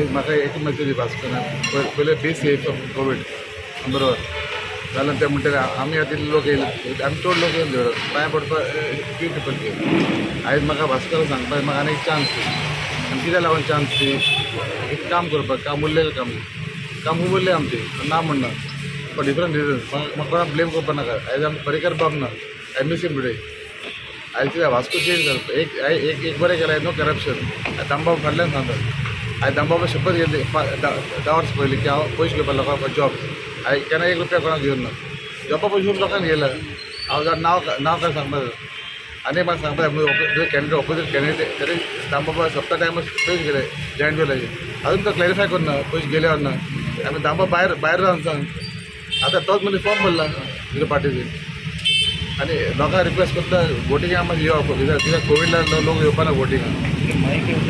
आयज म्हाका एक मेसेज भास्करान, पयलें बी सेफ कोवीड, बरोबर जाल्यार ते म्हणटले आमी आतां इतले लोक येयले, आमी चड लोक येयले, पांय पडपाक फ्यू पिपल येयले. आयज म्हाका भास्कर सांगपाक म्हाका आनी एक चान्स दी. आनी कित्याक लागून चान्स दी? एक काम करपाक, काम उरलेलें, काम काम खूब उरलें आमचें, ना म्हणना, फॉर डिफरंट रिजन्स. म्हाका कोणाक ब्लेम करपाक नाका. आयज आमी पर्रीकर बाब ना, I miss him today. आयज कितें वास्को चेंज जालो. एक एक एक बरें केलें, नो करप्शन. दामबाब फाटल्यान सांगता. आयज दामबाबा शपथ घेतली 10 वर्सां पयलीं की हांव पयशे घेवपा लोकांक जॉब, हांवें केन्ना 1 रुपया कोणाक घेवन ना. जॉबा पयशे लोकांक घेयला. हांव जाण नांव नांव काय सांगपाक आनी म्हाका सांगता कॅन्डिडेट, ऑपोजीट कॅन्डिडेट तरी दामबाबा सप्ता टायमार पयशे गेले जॉयंट व्हिलाचे. अजून तो क्लॅरिफाय करना पयशे गेले ना. आमी दामबाब भायर भायर रावन सांग. आतां तोच मनीस फॉर्म भरला दुसऱ्या पार्टीचे. आनी लोकांक रिक्वेस्ट करता, वोटिंगा मातशें येवप, कित्याक कित्याक कोविड लोक येवपा ना वोटिंगाक. मायक.